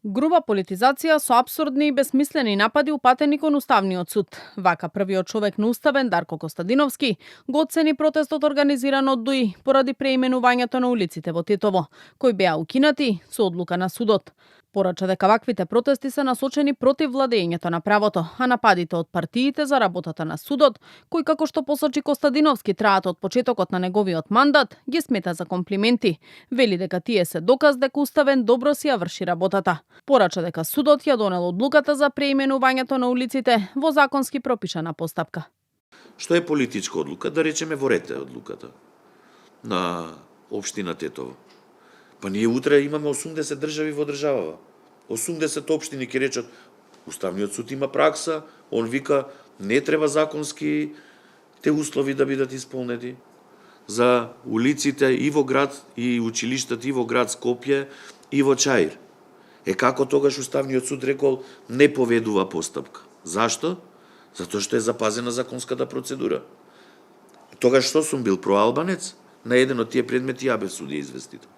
Груба политизација со апсурдни и бесмислени напади упатени кон Уставниот суд. Вака првиот човек на Уставен, Дарко Костадиновски, го оцени протестот организиран од ДУИ поради преименувањето на улиците во Тетово, кои беа укинати со одлука на судот. Порача дека ваквите протести се насочени против владењето на правото, а нападите од партиите за работата на судот, кои како што посочи Костадиновски траат од почетокот на неговиот мандат, ги смета за комплименти. Вели дека тие се доказ дека Уставен добро си ја врши работата. Порача дека судот ја донел одлуката за преименувањето на улиците во законски пропишана постапка. Што е политичка одлука? Да речеме во Рете одлуката на општина Тетово. Па ние утре имаме 80 држави во државава. 80 општини ќе речат Уставниот суд има пракса, он вика не треба законски те услови да бидат исполнети за улиците и во град и училиштата и во град Скопје и во Чаир. Како тогаш Уставниот суд рекол не поведува постапка. Зашто? Затоа што е запазена законската процедура. Тогаш што сум бил проалбанец? На еден од тие предмети ја бев судија известител.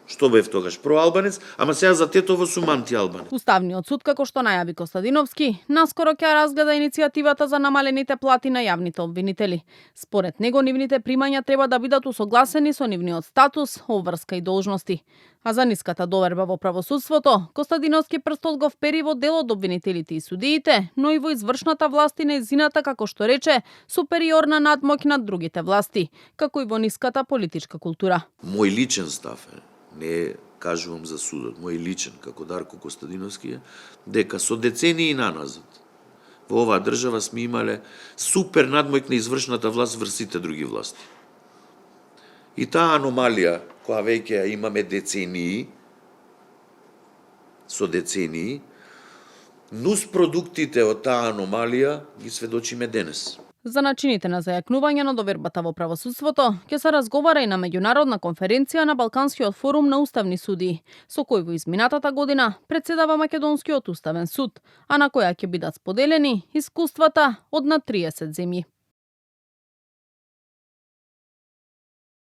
Што бев тогаш проалбанец, ама сега за Тетово сум антиалбанец. Уставниот суд, како што најави Костадиновски, наскоро ќе разгледа иницијативата за намалените плати на јавните обвинители. Според него, нивните примања треба да бидат усогласени со нивниот статус, обврска и должности. А за ниската доверба во правосудството, Костадиновски прстот го впери во дел од обвинителите и судиите, но и во извршната власт и нејзината, како што рече, супериорна надмоќ над другите власти, како и во ниската политичка култура. Мој личен став е, не кажувам за судот, мој личен, како Дарко Костадиновски е, дека со децении наназад во оваа држава сме имале супер надмоќ на извршната власт врз сите други власти. И таа аномалија, која веќе имаме децении, со децении, нус продуктите од таа аномалија ги сведочиме денес. За начините на зајакнување на довербата во правосудството ќе се разговара и на меѓународна конференција на Балканскиот форум на уставни судии, со кој во изминатата година председава Македонскиот уставен суд, а на која ќе бидат споделени искуствата од над 30 земји.